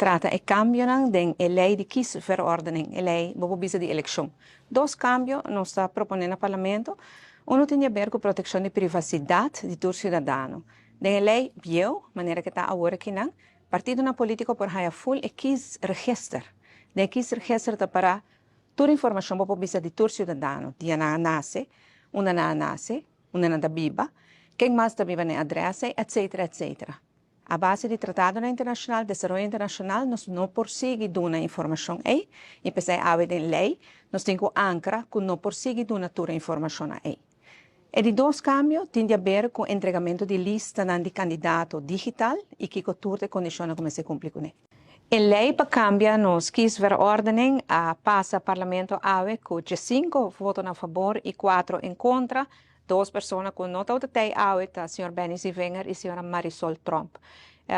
Trata e cambionan den e ley di kiesverordening, e ley bo por bisa di eleccion. Dos cambio nos ta propone na Parlamento. Uno tin di haber cu proteccion di privacidad di tur ciudadano. Den e ley bieu, manera cu ta awor akinan, partidonan politico por haya full e kiesregister. Den e kiesregister ta para tur informacion bo por bisa di tur ciudadano, dia nan a nace, unda nan a nace, unda nan ta biba, ken mas ta biba na e adres ey, etcetera, etcetera. A base di tratadonan internashonal, desaroyo internashonal, nos no por sigui duna informashon ei, i p'esei awe den lei nos tin ku ankra ku no por sigui duna tur e informashonnan ei. E di dos kambio tin di aber ku entregamentu di listanan di kandidato digital i kiko tur ta e kondishonnan ku mester kumpli kuné. E lei pa kambia nos kiesverordening a pasa parlamento awe ku diesinko voto na fabor i kuatro en kontra. Dos persona cu no tabata tey awe ta señor Benny Zievinger y señora Marisol Tromp.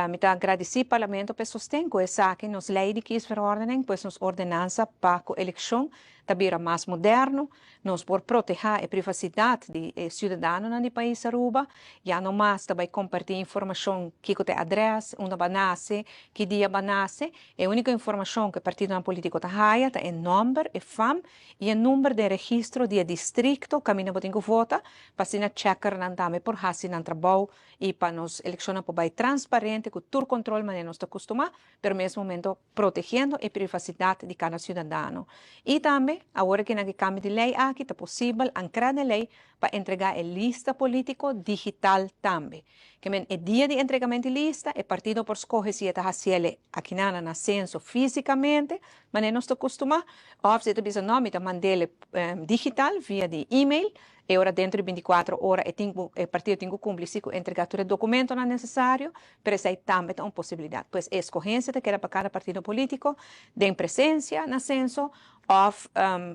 Mi ta gradici Parlamento p'e sosten cu esaki nos ley di kiesverordening, pues nos ordenansa pa cu eleccion ta bira mas moderno, nos por proteha e privacidad di e ciudadanonan di pais Aruba, ya no mas ta bay comparti informacion kico ta e adres, unda ba nace, ki dia ba nace. E unico informacion cu e partidonan politico ta haya ta e nomber, e fam i e number den registro di e districto caminda bo tin cu vota, pa asina checkernan tambe por haci nan trabou i pa nos eleccionnan por bay transparente cu tur control manera nos ta custuma, pero mes momento protegiendo e privacidad di cada ciudadano. I tambe, awor aki nan ke cambio di ley aki ta posibel ancra den ley pa entrega e lista politico digital tambe. Ke men e dia di entregamento di lista e partido por scoge si e ta haciele akinana na censo fisicamente, manera nos ta custuma, of si e ta bisa no mi ta mandele digital via di email, e ora dentro di 24 ora e tin cu e partido tin cu cumpli si cu entrega tur e documentonan necesario, pero esey tambe ta un posibilidad. Pues e escogencia ta keda pa cada partido politico den presencia na censo of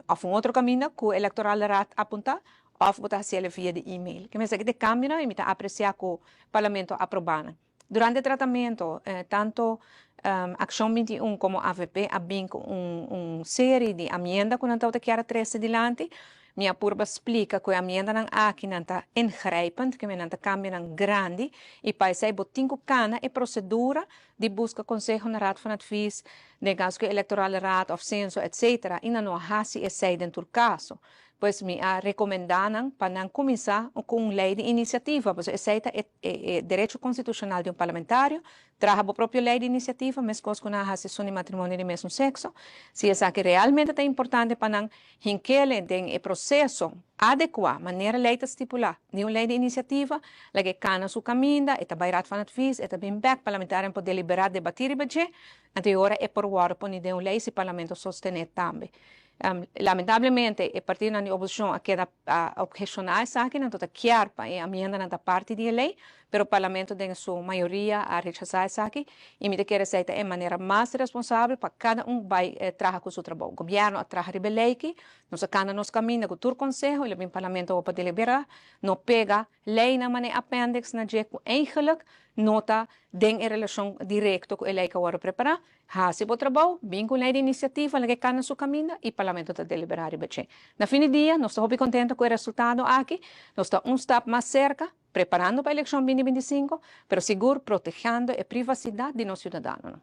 of un otro caminda cu Electoral Raad apunta of bo ta haciele via di email. Ke mester aki ta e cambionan y mi ta aprecia cu Parlamento a aproba nan. Durante e tratamento tanto Accion 21 como avp a bin cu un serie di amienda cu nan tabata kier a trece dilanti. Mi a purba splica cu e amiendanan aki nan ta ingrijpend, ke men nan ta cambionan grandi y pa esey bo tin cu cana e procedura di busca conseho na Raad van Advies, den caso cu e Electorale Raad of Censo etc. Y nan no a haci esey den tur caso. Pues mi a recomenda nan pa nan cuminsa cu un ley di iniciativa, pasobra esey ta e e derecho constitucional di un parlamentario, traha bo propio ley di iniciativa, mescos cu nan a haci esun di matrimonio di mesun sexo. Si esaki realmente ta importante pa nan, hinkele den e proceso adecua, manera ley ta stipula, di un ley di iniciativa, laga e cana su caminda, e ta bay Raad van Advies, e ta bin bek, parlamentarionan por delibera, debati riba dje, anto e ora e por wordo poni den un ley si parlamento sostene tambe. Lamentablemente e partidonan di oposicion a keda a obheciona esaki, nan ta kier pa e amiendanan ta parti di e ley, pero Parlamento den su mayoria a rechasa esaki y mi ta kere esey ta e manera mas responsabel pa cada un bay traha cu su trabou. Gobierno a traha riba e ley aki, nos a cana nos caminda cu tur conseho y lo bin Parlamento awor pa delibera, no pega leynan manera e appendix na dje cu eigenlijk no ta den e relacion directo cu e ley cu a wordo prepara. Hasi bo trabou, bin ku lei di inisiativa, laga e kana su kaminda i Parlamento ta deliberá riba dje. Na fin di dia, nos ta hopi kontento ku e resultado aki. Nos ta un stap mas serka, preparando pa elekshon 2025, pero sigur protehando e privasidat di nos siudadanonan.